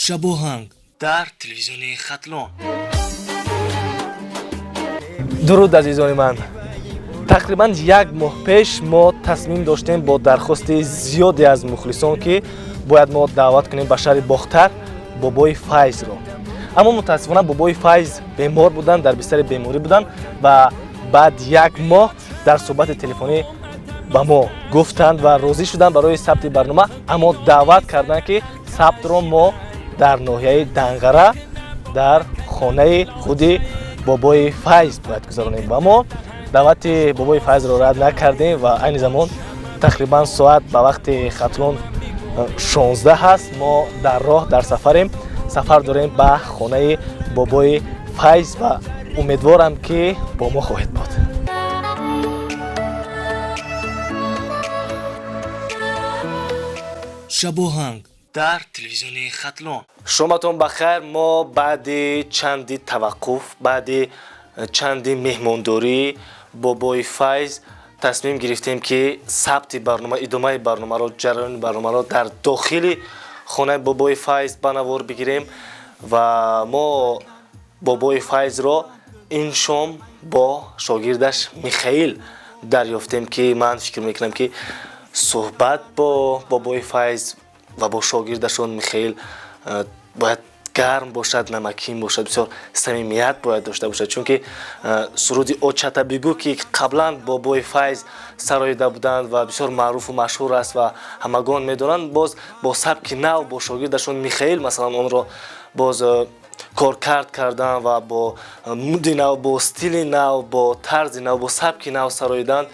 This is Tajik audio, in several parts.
Шабоҳанг дар телевизиони Хатлон. Дуруд, азизони ман. Тақрибан як моҳ пеш мо тасмим доштем бо дархости зиёде аз мухлисон, ки бояд мо даъват кунем ба шаҳри Бохтар Бобои Файзро. Аммо мутаассифона Бобои Файз бемор буданд, дар бистари беморӣ буданд ва баъд як моҳ дар суҳбати телефонӣ ба мо гуфтанд ва розӣ шуданд барои сабти барнома, аммо даъват карданд, ки сабтро мо дар ноҳияи Данғара, дар хонаи худи Бобои Файз бояд гузаронем. Ва мо даъвати Бобои Файзро рад накардем. Ва айни замон тақрибан соат ба вақти Хатлон 16 ҳаст. Мо дар роҳ, дар сафарем, сафар дорем ба хонаи Бобои Файз ва умедворам, ки бо мо хоҳед буд. Шабоҳанг дар телевизиони Хатлон. Шоматон ба хайр. Мо баъди чанди таваққуф, баъди чанди меҳмондорӣ Бобои Файз тасмим гирифтем, ки сабти барнома, идомаи барномаро, ҷараёни барномаро дар дохили хонаи Бобои Файз ба навор бигирем. Ва мо Бобои Файзро ин шом бо шогирдаш Михаил дарёфтем, ки ман фикр мекунам, ки суҳбат бо Бобои Файз ва бо шогирдашон Михаил бояд гарм бошад, намакин бошад, бисёр самимият бояд дошта бошад, чунки суруди «Очата бигӯ», ки қаблан Бобои Файз сароида буданд ва бисёр маъруфу машҳур аст ва ҳамагон медонанд, боз бо сабки нав бо шогирдашон Михаил, масалан, онро боз коркард кардан ва бо муди нав, бо стили нав, бо тарзи нав, бо сабки нав сароиданд.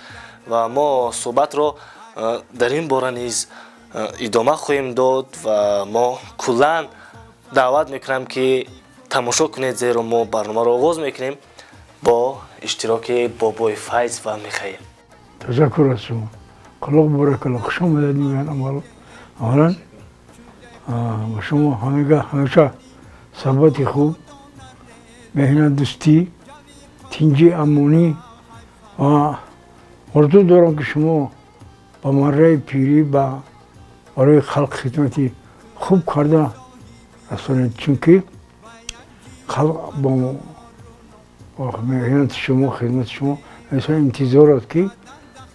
Ва мо суҳбатро дар ин бора низ идома хоҳем дод. Ва мо куллан даъват мекунам, ки тамошо кунед, зеро мо барномаро оғоз мекунем бо иштироки Бобои Файз ва Михаил. Ташаккур аз шумо. Құллуқ боракалло, хуш омадед мегӯянд. Аввалан ба шумо ҳамеша суҳбати хуб, меҳнатдӯстӣ, тинҷӣ, амонӣ ва орзу дорам, ки шумо ба марраи пирӣ ба барои халқ хидмати хуб карда расонед, чунки халқ бо меҳнати шумо, хидмати шумо инсон интизор аст, ки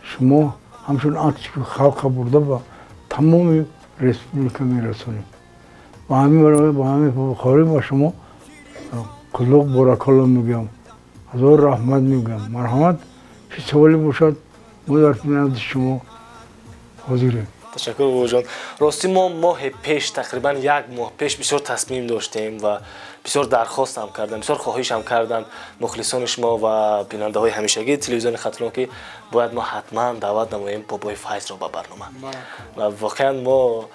шумо ҳамчун акси халқа бурда ба тамоми республика мерасонед. Ба ҳамин бухорӣ ба шумо құллуқ боракалло мегӯям, ҳазор раҳмат мегӯям. Марҳамат, чӣ саволе бошад, мо дар назди шумо ҳозирем. Ташаккур, бобоҷон. Ростӣ, мо моҳе пеш, тақрибан як моҳ пеш, бисёр тасмим доштем ва бисёр дархостам кардам, бисёр хоҳишам карданд мухлисони шумо ва бинандаҳои ҳамешагии телевизиони Хатлон, ки бояд мо ҳатман даъват намоем Бобои Файзро ба барнома. Ва воқеан мо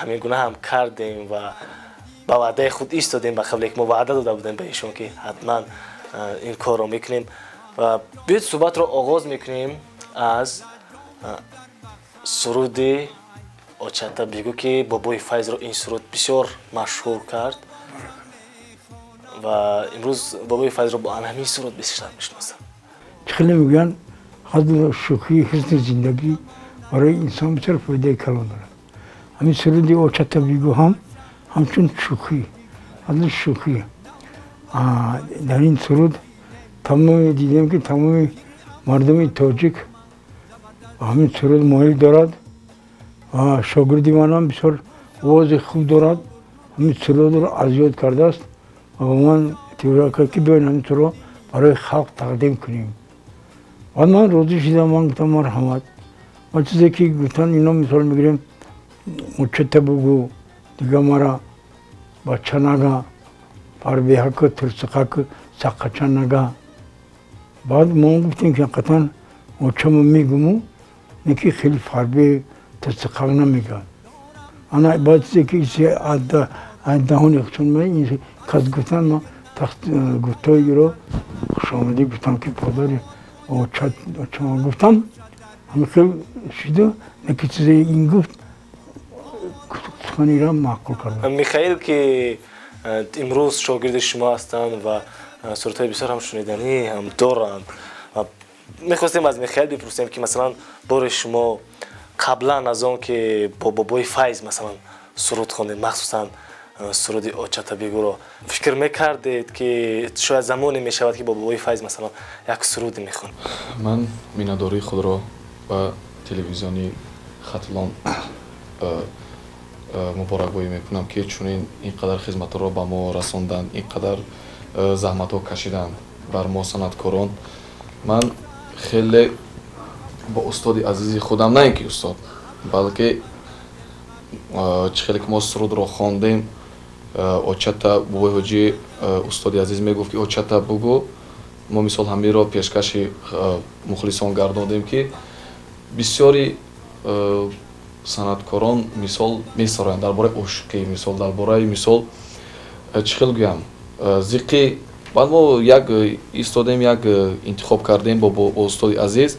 ҳамин гуна ҳам кардем ва ба ваъдаи худ истодем, ба қавле ки мо ваъда дода будем ба ишон, ки ҳатман ин корро мекунем. Ва биёед, суҳбатро оғоз мекунем аз суруди «Очата бигӯ», ки Бобои Файзро ин суруд бисёр машҳур кард ва имрӯз Бобои Файзро бо ан ҳамин суруд бештар мешиносам. Чӣ хеле мегӯянд, ҳазлу шӯхӣ, ҳусни зиндагӣ барои инсон бисёр фоидаи калон дорад. Ҳамин суруди «Очата бигӯ» ҳам ҳамчун шӯхӣ, ҳазлу шӯхӣ. Дар ин суруд тамоми дидем, ки тамоми мардуми тоҷик ба ҳамин суруд моил дорад ва шогирди манам бисёр овози хуб дорад, ҳамин сурудро аз ёд кардааст ва ба ман теория кард, ки биёед, ҳамин сурудро барои халқ тақдим кунем. Баъд ман розӣ шудам, ман гуфтам: «Марҳамат». Ва чизе ки гуфтан, ино мисол мегирем: «Очата бугӯ, дига мара бача нага, фарбеҳаку турсуқаку саққача нага». Баъд мо гуфтем, ки ҳақиқатан очамо мегуму, не ки хеле фарбе турсуқак намегӯяд. Ана баъд чизе ки даҳони худшон кас гуфтан, ма гуфтоиро хушомадӣ гуфтам, ки подари очама гуфтам. Ҳамин хел шиду, не ки чизе ин гуфт, суханира маъқул кардам. Михаил, ки имрӯз шогирди шумо ҳастанд ва сурудҳои бисёр ҳам шуниданӣ ҳам доранд, мехостем аз Михаил бипурсем, ки масалан бори шумо қаблан аз он ки бо Бобои Файз, масалан, суруд хондед, махсусан Суруди «Очата бигӯ»ро фикр мекардед, ки шояд замоне мешавад, ки бо Бобои Файз, масалан, як суруде мехонед? Ман миннатдории худро ба телевизиони Хатлон муборакбоӣ мекунам, ки чунин ин қадар хизматҳоро ба мо расонданд, ин қадар заҳматҳо кашиданд бар мо санъаткорон. Ман хеле бо устоди азизи худам, на ин ки устод, балки чӣ хеле ки мо сурудро хондем, «Очата», Бобои Ҳоҷӣ, устоди азиз мегуфт, ки «Очата бугӯ». Мо, мисол, ҳаминро пешкаши мухлисон гардондем, ки бисёри санъаткорон, мисол, месароянд дар бораи ошиқӣ, мисол, дар бораи, мисол, чӣ хел гӯям, зиқӣ. Баъд мо як истодем, як интихоб кардем бо устоди азиз,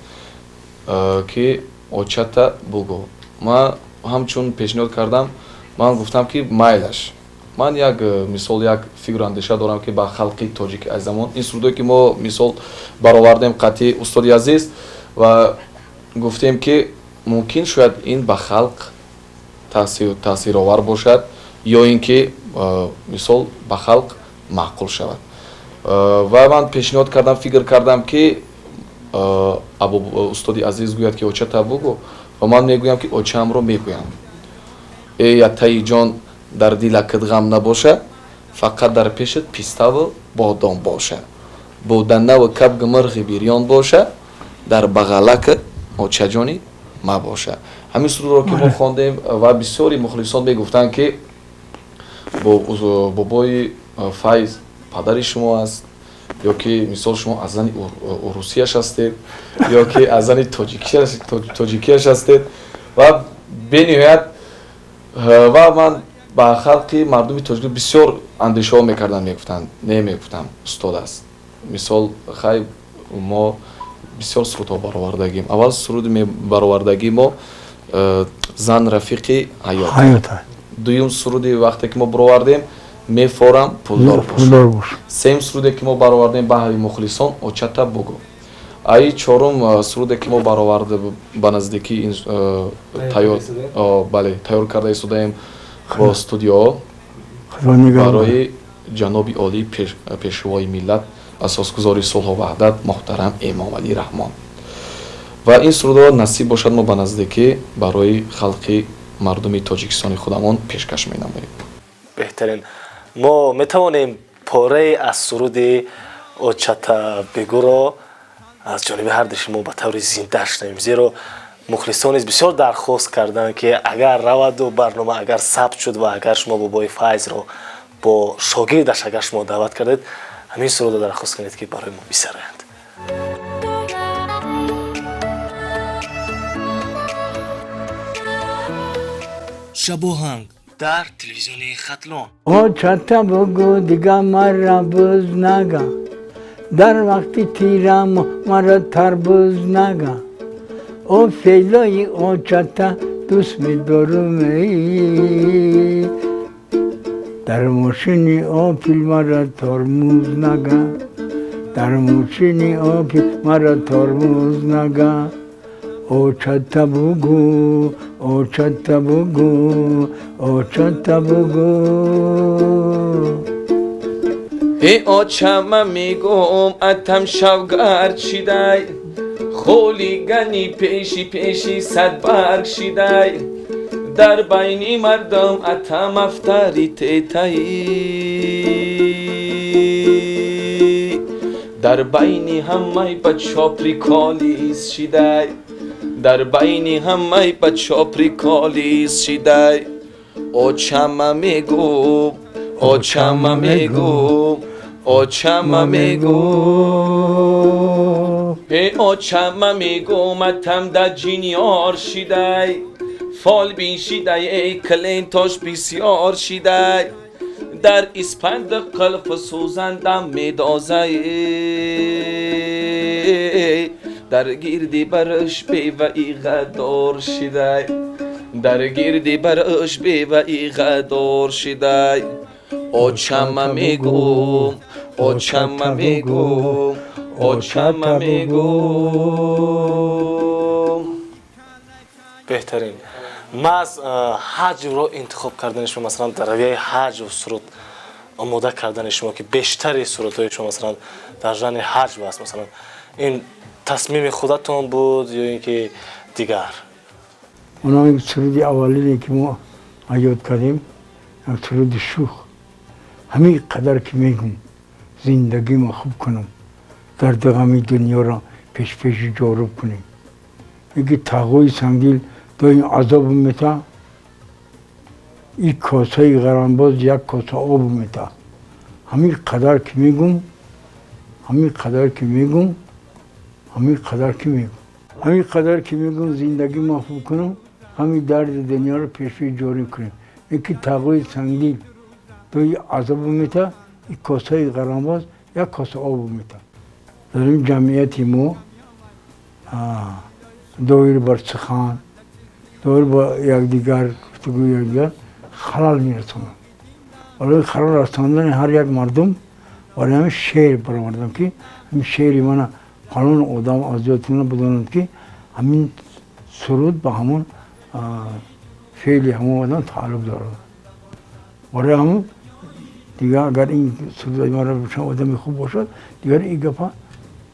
ки «Очата бугӯ». Ман ҳамчун пешниҳод кардам, ман гуфтам, ки майлаш, ман як, мисол, як фикру андеша дорам, ки ба халқи тоҷики азизамон ин сурудое, ки мо, мисол, баровардем қатъи устоди азиз ва гуфтем, ки мумкин, шояд ин ба халқ таъсировар бошад ё ин ки, мисол, ба халқ маъқул шавад. Ва ман пешниҳод кардам, фикр кардам, ки устоди азиз гӯяд, ки «Очата бугӯ», ва ман мегӯям, ки очаамро мегӯям. Эй атаи ҷон, дар дилакат ғам набоша, фақат дар пешат пиставу бодом боша, буданаву кабгу мирғи бирён боша, дар бағалакат очаҷони мабоша. Ҳамин сурудро, ки мо хондем, ва бисёри мухлисон мегуфтанд, ки Бобои Файз падари шумо аст ё ки, мисол, шумо аз зани урусияш ҳастед ё ки аз зани тоҷикияш ҳастед. Ва бениҳоят, ва ман ба халқи мардуми тоҷик бисёр андешаҳо мекардам, мегуфтанд, не, мегуфтам, устод аст, мисол. Хай, мо бисёр сурудҳо баровардагим. Аввал суруди баровардагии мо «Зан рафиқи ҳаёт». Дуюм суруди вақте ки мо баровардем, «Мефорам пулдор бош». Сеюм суруде, ки мо баровардем баҳри мухлисон, «Очата бугӯ». Аи чорум суруде, ки мо бароварда, ба наздикӣ тайёр, бале, тайёр карда истодаем бо студио барои ҷаноби олӣ, пешвои миллат, асосгузори сулҳу ваҳдат, муҳтарам Эмомалӣ Раҳмон. Ва ин сурудро, насиб бошад, мо ба наздикӣ барои халқи мардуми Тоҷикистони худамон пешкаш менамоем. Беҳтарин. Мо метавонем порае аз суруди «Очата бигӯ»ро аз ҷониби ҳарду шумо ба таври зинда шунавем, зеро мухлисон низ бисёр дархост карданд, ки агар раваду барнома агар сабт шуд ва агар шумо Бобои Файзро бо шогирдаш агар шумо даъват кардед, ҳамин сурудро дархост кунед, ки барои мо бисароянд. Шабоҳанг дар телевизиони Хатлон. Очата бугӯ, дига мара буз нага, дар вақти тирамо мара тарбуз нага. О феълои очата дӯст медорум, дар мошини Опел мара тормуз нага, дар мошини Опел мара тормуз нага. Очата бугӯ, очата бугӯ, очата бугӯ. Э очама мегӯм, атам шавгард шидай, хулигани пеши пеши садбарг шидай, дар байни мардум атам авторитетаи, дар байни ҳамаи бачо приколист шидай, дар байни ҳамаи бачо приколист шидай. Очама мегӯм, очама мегӯм, очама мегӯм. Э очама мегӯм, атам да ҷиниёр шидай, фолбин шидай, эй клиентош бисёр шидай, дар испанди қилфи сӯзандам медозай, дар гирди барш беваи ғаддор шидай, дар гирди барш беваи ғаддор шидай. Очама мегӯм, очама мегӯм, очама мегӯм. Беҳтарин. Маҳз ҳаҷвро интихоб кардани шумо, масалан, дар равияи ҳаҷв суруд омода кардани шумо, ки бештари сурудҳои шумо, масалан, дар жанри ҳаҷв аст, масалан, ин тасмими худатон буд ё ин ки дигар? Онам суруди аввалине, ки мо эҷод кардем, як суруди шӯх. Ҳамин қадар ки мегум, зиндагима хуб кунам, дарди ғами дунёро пешпеши ҷоруб кунем. Яки тағои сангдил доим азоб мета, и косаи ғарамбоз як коса об мета. Ҳамин қадар ки мегум, ҳамин қадар ки мегум, ҳамин қадар ки мегум, ҳамин қадар ки мегум, зиндагима хуб кунам, ҳамин дарди дунёро пешпеш ҷорӣ кунем. Яки тағои сангдил дои азоб мета, и косаи ғарамбоз як коса об мета. Дар ин ҷамъияти мо доир бар сухан, доир ба якдигар гуфтугӯи якдигар халал мерасонанд. Барои халал расондани ҳар як мардум барои ҳамин шеър баровардам, ки ҳамин шеъри мана фалон одам аз ёдтона бидонанд, ки ҳамин суруд ба ҳамон феъли ҳамон одам тааллуқ дорад. Барои ҳамон дигар агар ин суруд маро одами хуб бошад, дигар ин гапа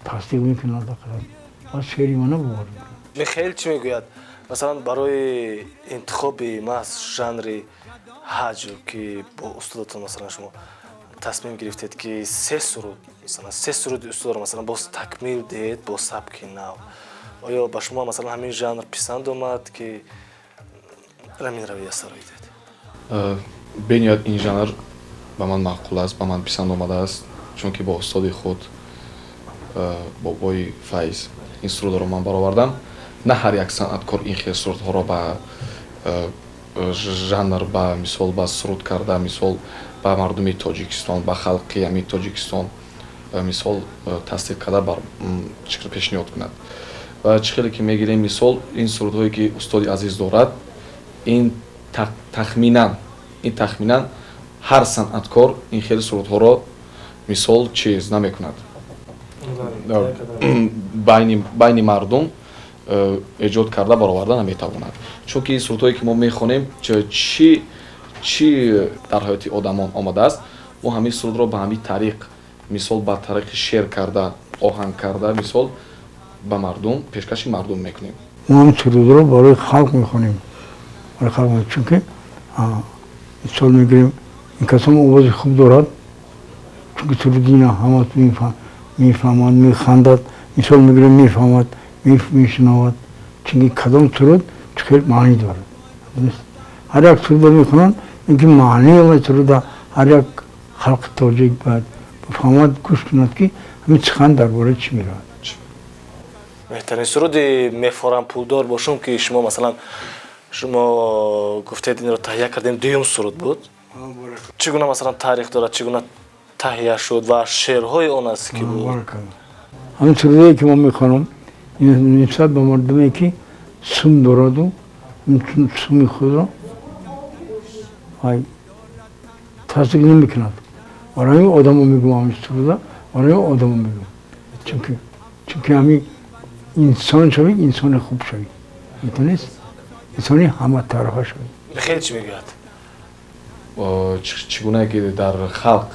тасдиқ мекунад, баъд шеъри мана бовар мекунад. Михаил чӣ мегӯяд, масалан, барои интихоби маҳз жанри ҳаҷв, ки бо устодатон, масалан, шумо тасмим гирифтед, ки се суруд, масалан, се суруди устодро, масалан, боз такмил диҳед бо сабки нав, оё ба шумо, масалан, ҳамин жанр писанд омад, ки ҳамин равия сароидед? Бениҳоят ин жанр ба ман маъқул аст, ба ман писанд омадааст, чунки бо устоди худ, бобои Файз, ин сурудро ман баровардам. На ҳар як санъаткор ин хел сурудҳоро ба жанр, ба мисол, ба суруд карда, мисол, ба мардуми Тоҷикистон, ба халқи ҳамин Тоҷикистон, мисол, тасдиқ карда пешниҳод кунад. Ва чӣ хеле ки мегирем, мисол, ин сурудҳое ки устоди азиз дорад, ин тахминан, ин тахминан ҳар санъаткор ин хели сурудҳоро, мисол, чиз намекунад, байни мардум эҷод карда бароварда наметавонад, чунки ин сурудҳое ки мо мехонем, чӣ чӣ дар ҳаёти одамон омадааст, мо ҳамин сурудро ба ҳамин тариқ, мисол, ба тариқи шеър карда, оҳанг карда, мисол, ба мардум, пешкаши мардум мекунем. Мо ҳам сурудро барои халқ мехонем, барои халқ, чунки мисол мегирем, ин касом овози хуб дорад, чунки суруди ина ҳама мефаҳмад, механдад, мисол мегирем, мефаҳмад, мешунавад, чунки кадом суруд чӣ хел маънӣ дорад. Ҳар як сурудро мехонанд, инки маънии он суруда ҳар як халқи тоҷик бояд бифаҳмад, гӯш кунад, ки ҳамин сухан дар бораи чӣ меравад. Беҳтарин суруди «Мефорам пулдор бошум», ки шумо, масалан, шумо гуфтед, инро таҳия кардем, дуюм суруд буд, чӣ гуна, масалан, таърих дорад, чӣ гуна таҳия шуд ва шеърҳои он аст ки буд? Ҳамин сурудое ки мо мехонам, нисбат ба мардуме ки сум дораду суми худро тасдиқ намекунад, барои одамо мегӯм, ҳамин суруда барои одамо мегӯм, чунки ҳамин инсон шавӣ, инсони хуб шавӣ, метавонист инсони ҳаматарафа шавӣ. Михаил чӣ мегӯяд? Чӣ гунае ки дар халқ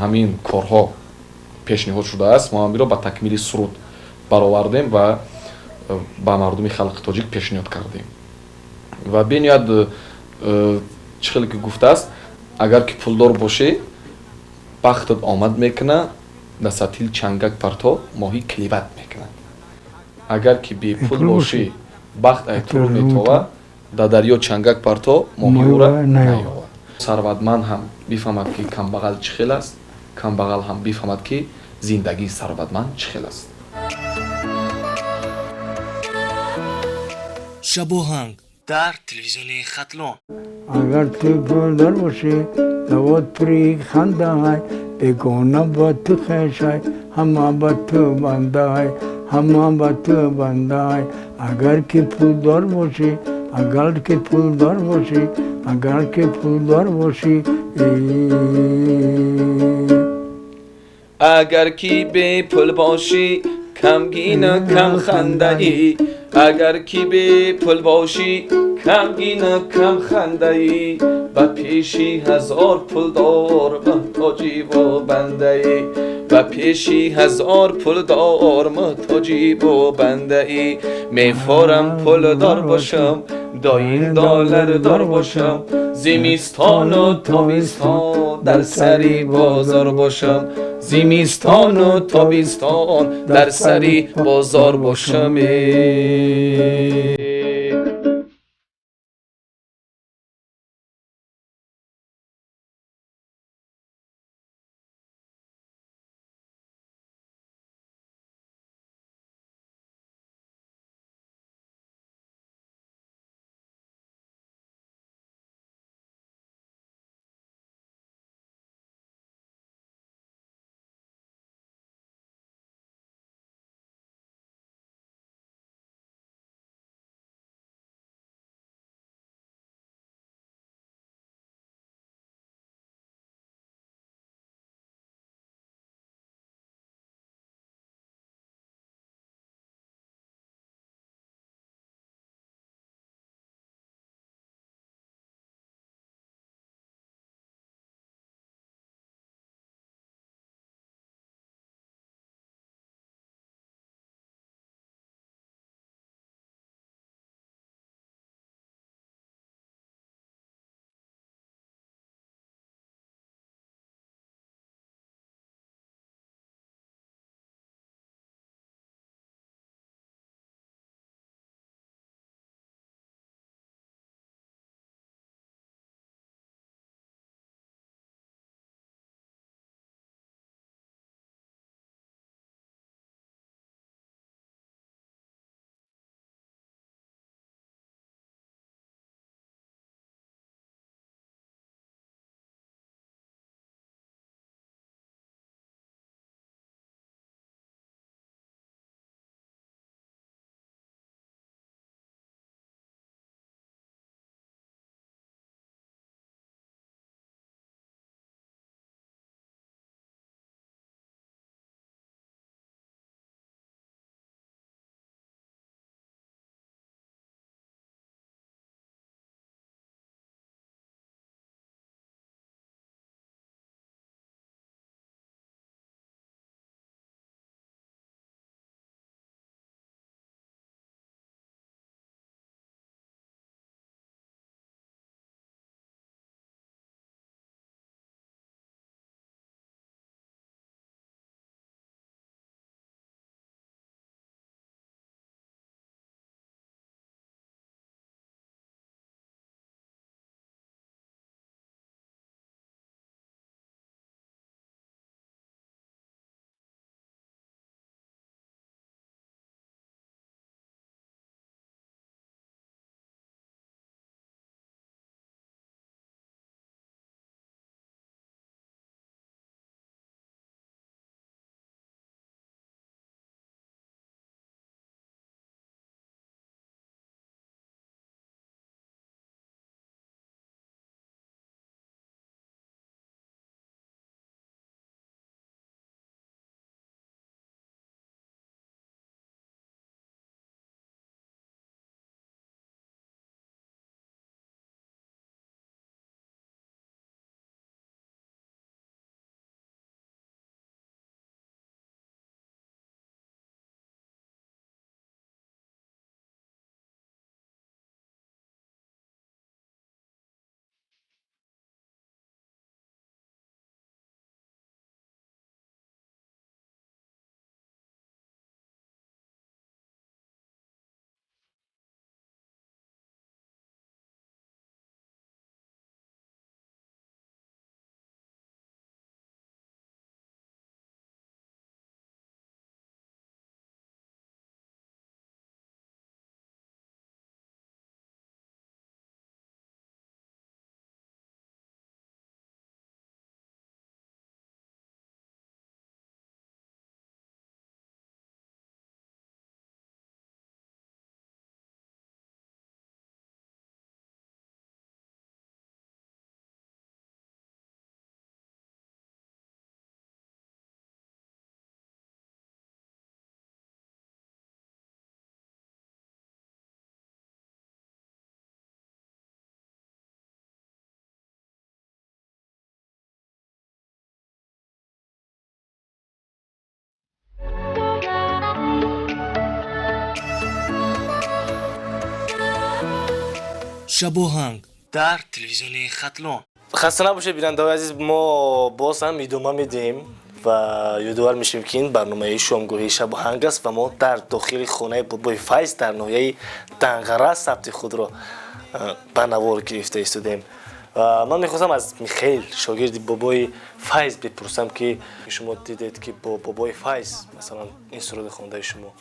ҳамин корҳо пешниҳод шудааст, мо ҳаминро ба такмили суруд баровардем ва ба мардуми халқи тоҷик пешниҳод кардем. Ва бениҳоят, чӣ хеле ки гуфтааст, агар ки пулдор бошӣ, бахтат омад мекуна, да сатил чангак парто, моҳӣ клевать мекунад. Агар ки бепул бошӣ, бахт ай туру метова, да дарё чангак парто, моҳӣ ӯра наёвад. Сарватманд ҳам бифаҳмад, ки камбағал чӣ хел аст, камбағал ҳам бифаҳмад, ки зиндагии сарватманд чӣ хел аст. Шабоҳанг дар телевизиони Хатлон. Агар ту пулдор бошӣ, лавот пури хандаҳай, бегона ба ту хешай, ҳама ба ту бандаҳай, ҳама ба ту бандаҳай. Агар ки пулдор бошӣ, агар ки пулдор бошӣ, агар ки пулдор бошӣ. Агар ки бепул бошӣ, камгина камхандаӣ, агар ки бепул бошӣ, Камгина камхандаӣ, ба пеши ҳазор пулдор муҳтоҷиву бандаӣ, ба пеши ҳазор пулдор муҳтоҷиву бандаӣ. Мефорам пулдор бошам, доим доллардор бошам, зимистону тобистон дар сари бозор бошам, зимистону тобистон дар сари бозор бошам. Шабоҳанг дар телевизиони Хатлон. Хаста набошед, бинандаҳои азиз, мо боз ҳам идома медиҳем ва ёдовар мешавем, ки ин барномаи шомгоҳии Шабоҳанг аст ва мо дар дохили хонаи Бобои Файз дар ноҳияи Данғара сабти худро ба навор гирифта истодем. Ва ман мехостам аз Михаил, шогирди Бобои Файз, бипурсам, ки шумо дидед, ки бо Бобои Файз, масалан, ин суруди хондаи шумо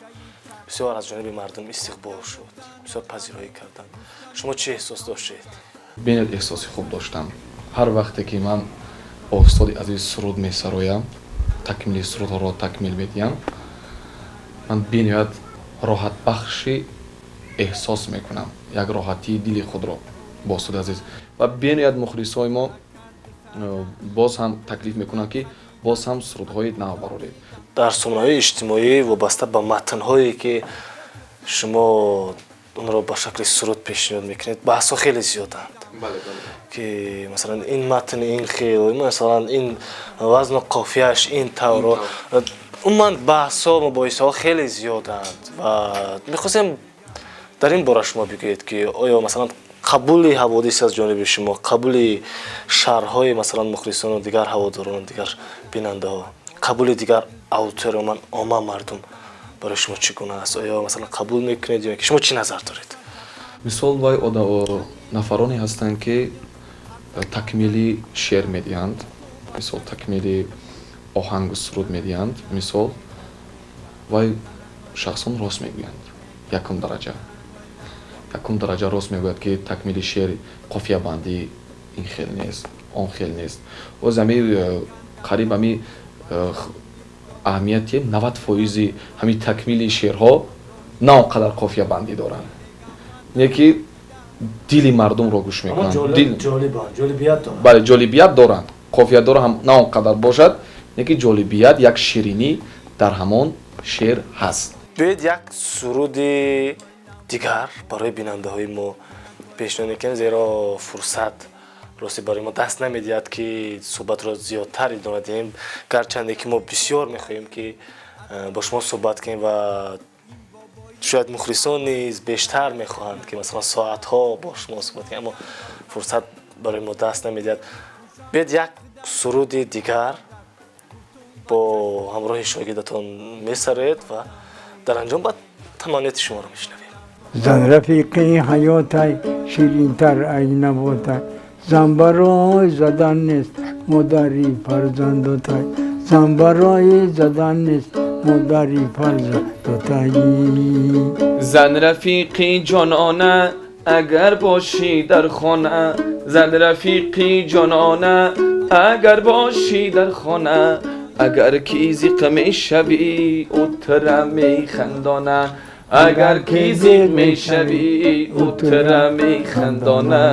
бисёр аз ҷониби мардум истиқбол шуд, бисёр пазироӣ карданд. Шумо чӣ эҳсос доштед? Бениҳоят эҳсоси хуб доштам. Ҳар вақте ки ман бо устоди азиз суруд месароям, такмили сурудҳоро такмил медиҳам, ман бениҳоят роҳатбахши эҳсос мекунам, як роҳатии дили худро бо устоди азиз. Ва бениҳоят мухлисҳои мо боз ҳам таклиф мекунанд, ки боз ҳам сурудҳои нав бароред. Дар сомонаҳои иҷтимоӣ вобаста ба матнҳое, ки шумо онро ба шакли суруд пешниҳод мекунед, баҳсҳо хеле зиёданд, ки масалан ин матн ин хел, масалан ин вазну қофияш ин тавро, умуман баҳсҳо, мубоҳисаҳо хеле зиёданд. Ва мехостем дар ин бора шумо бигӯед, ки оё, масалан, қабули ҳаводис аз ҷониби шумо, қабули шарҳҳои, масалан, мухлисону дигар ҳаводорону дигар бинандаҳо, қабули дигар аудитория, умуман омма мардум барои шумо чӣ гуна аст? Оё, масалан, қабул мекунед ё ки шумо чӣ назар доред? Мисол, вай нафароне ҳастанд, ки такмили шеър медиҳанд, мисол, такмили оҳангу суруд медиҳанд. Мисол, вай шахсон рост мегӯянд, якум дараҷа рост мегӯяд, ки такмили шеър, қофиябандӣ ин хел нест, он хел нест. Боз ами қариб ами аҳамияти 90 фоизи ҳамин такмили шеърҳо на он қадар қофиябандӣ доранд, не ки дили мардумро гӯш мекунанд. Бале, ҷолибият доранд, қофиядор ҳам на он қадар бошад, не ки ҷолибият, як ширинӣ дар ҳамон шеър ҳаст. Биёед, як суруди дигар барои бинандаҳои мо пешниҳод мекунем, зеро фурсат рости барои мо даст намедиҳад, ки суҳбатро зиёдтар идома диҳем, гарчанде ки мо бисёр мехоҳем, ки бо шумо суҳбат кунем ва шояд мухлисон низ бештар мехоҳанд, ки, масалан, соатҳо бо шумо суҳбат кунем, аммо фурсат барои мо даст намедиҳад. Биёед, як суруди дигар бо ҳамроҳи шогирдатон месароед ва дар анҷом баъд таманниёти шуморо мешунавем. Зан рафиқи ҳаётай, ширинтар ай наботай, зан барои задан нест, модари фарзандотай, зан барои задан нест, модари фарзандотай. Зан рафиқи ҷонона, агар бошӣ дар хона, зан рафиқи ҷонона, агар бошӣ дар хона, агар ки зиқ мешавӣ, ӯ тура механдона, агар ки зиқ мешавӣ, ӯ тура механдона.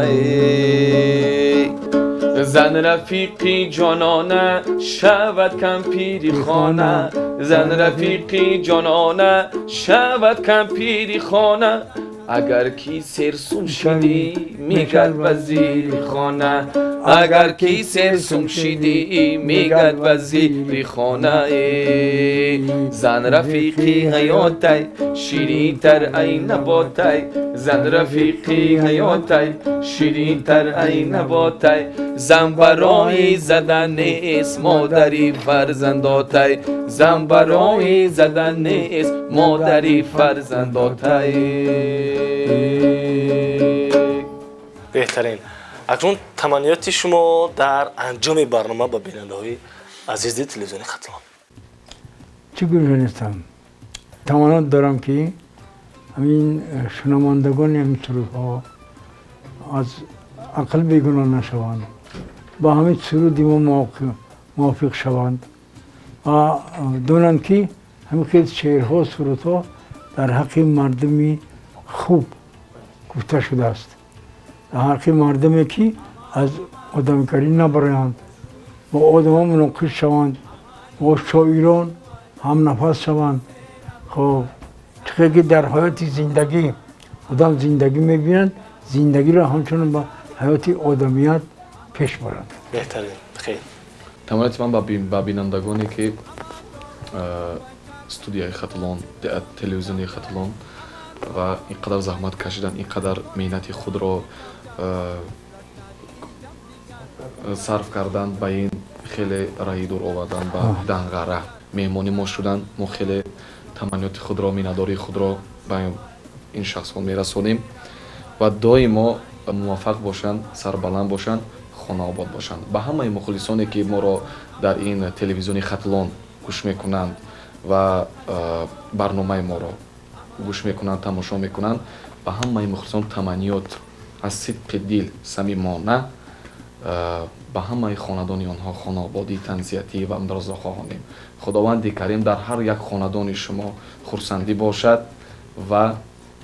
Зан рафиқи ҷонона, шавад кампири хона, зан рафиқи ҷонона, шавад кампири хона, агар ки серсум шидӣ, мегад ба зири хона, агар ки серсум шидӣ, мегад ба зири хона. Зан рафиқи ҳаётай, ширинтар ай наботай, зан рафиқи ҳаётай, ширинтар ай наботай, зан барои задан нест, модари фарзандотай, зан барои задан нест, модари фарзандотай. Беҳтарин. Акнун таманниёти шумо дар анҷоми барнома ба бинандаҳои азизи телевизиони Хатлон. Чӣ гӯянистам, таманно дорам, ки ҳамин шунавандагони ҳамин сурудҳо аз ақл бегуноҳ нашаванд, ба ҳамин суруди мо мувофиқ шаванд ва донанд, ки ҳамин хел шеърҳо, сурудҳо дар ҳаққи мардуми хуб гуфта шудааст, дар ҳаққи мардуме, ки аз одамгарӣ набароянд, бо одамон муноқиш шаванд, бо шоирон ҳамнафас шаванд. Хоб, чӣ ки дар ҳаёти зиндагӣ одам зиндагӣ мебинад, зиндагиро ҳамчунон ба ҳаёти одамият пеш барад. Беҳтарин, хел. Таманниёти ман ба бинандагоне, ки студияи Хатлон, телевизиони Хатлон. Ва ин қадар заҳмат кашидан, ин қадар меҳнати худро сарф кардан, ба ин хеле раҳи дур овардан, ба Данғара меҳмони мо шудан. Мо хеле таманниёти худро, миннатдории худро ба ин шахсҳо мерасонем ва доимо муваффақ бошанд, сарбаланд бошанд, хонаобод бошанд. Ба ҳамаи мухлисоне, ки моро дар ин телевизиони Хатлон гӯш мекунанд ва барномаи моро гӯш мекунанд, тамошо мекунанд, ба ҳамаи мухлисон таманниёт аз сидқи дил, самимона ба ҳамаи хонадони онҳо хонаободӣ, тансиҳатӣ ва амрозо хоҳонем. Худованди Карим дар ҳар як хонадони шумо хурсандӣ бошад ва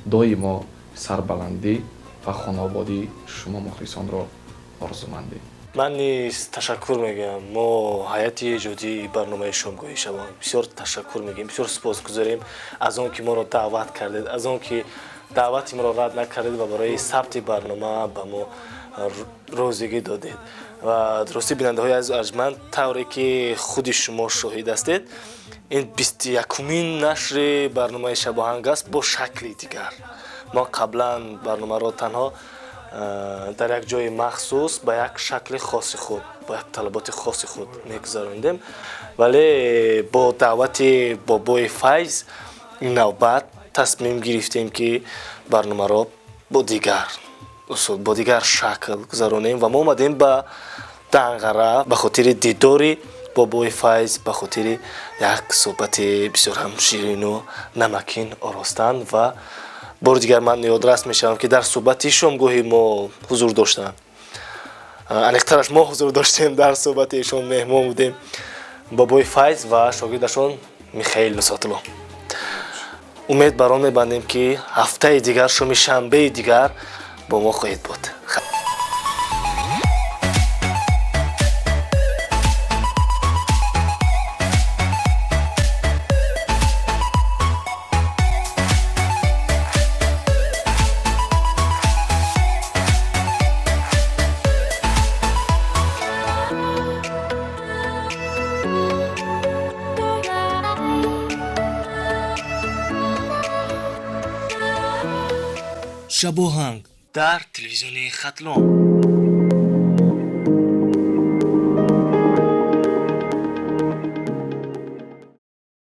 доимо сарбаландӣ ва хонаободии шумо мухлисонро орзумандем. Ман низ ташаккур мегӯям. Мо, ҳайати эҷодии барномаи «Шомгоҳи шабоҳанг», бисёр ташаккур мегӯем, бисёр сипосгузорем аз он ки моро даъват кардед, аз он ки даъвати моро рад накардед ва барои сабти барнома ба мо розигӣ додед. Ва ростӣ, бинандаҳои азизу арҷманд, тавре ки худи шумо шоҳид ҳастед, ин 21-умин нашри барномаи «Шабоҳанг» аст бо шакли дигар. Мо қаблан барномаро танҳо дар як ҷои махсус, ба як шакли хоси худ, бо як талаботи хоси худ мегузаронидем, вале бо даъвати бобои Файз ин навбат тасмим гирифтем, ки барномаро бо дигар усул, бо дигар шакл гузаронем, ва мо омадем ба Данғара ба хотири дидори бобои Файз, ба хотири як суҳбати бисёр ҳам ширину намакин оростан. Ва бори дигар ман ёдрас мешавам, ки дар суҳбати шомгоҳи мо ҳузур доштанд, аниқтараш, мо ҳузур доштем дар суҳбати эшон, меҳмон будем, бобои Файз ва шогирдашон Михаил Нусратулло. Умед бар он мебандем, ки ҳафтаи дигар, шоми шанбеи дигар бо мо хоҳед буд. «Шабоҳанг» дар телевизиони Хатлон.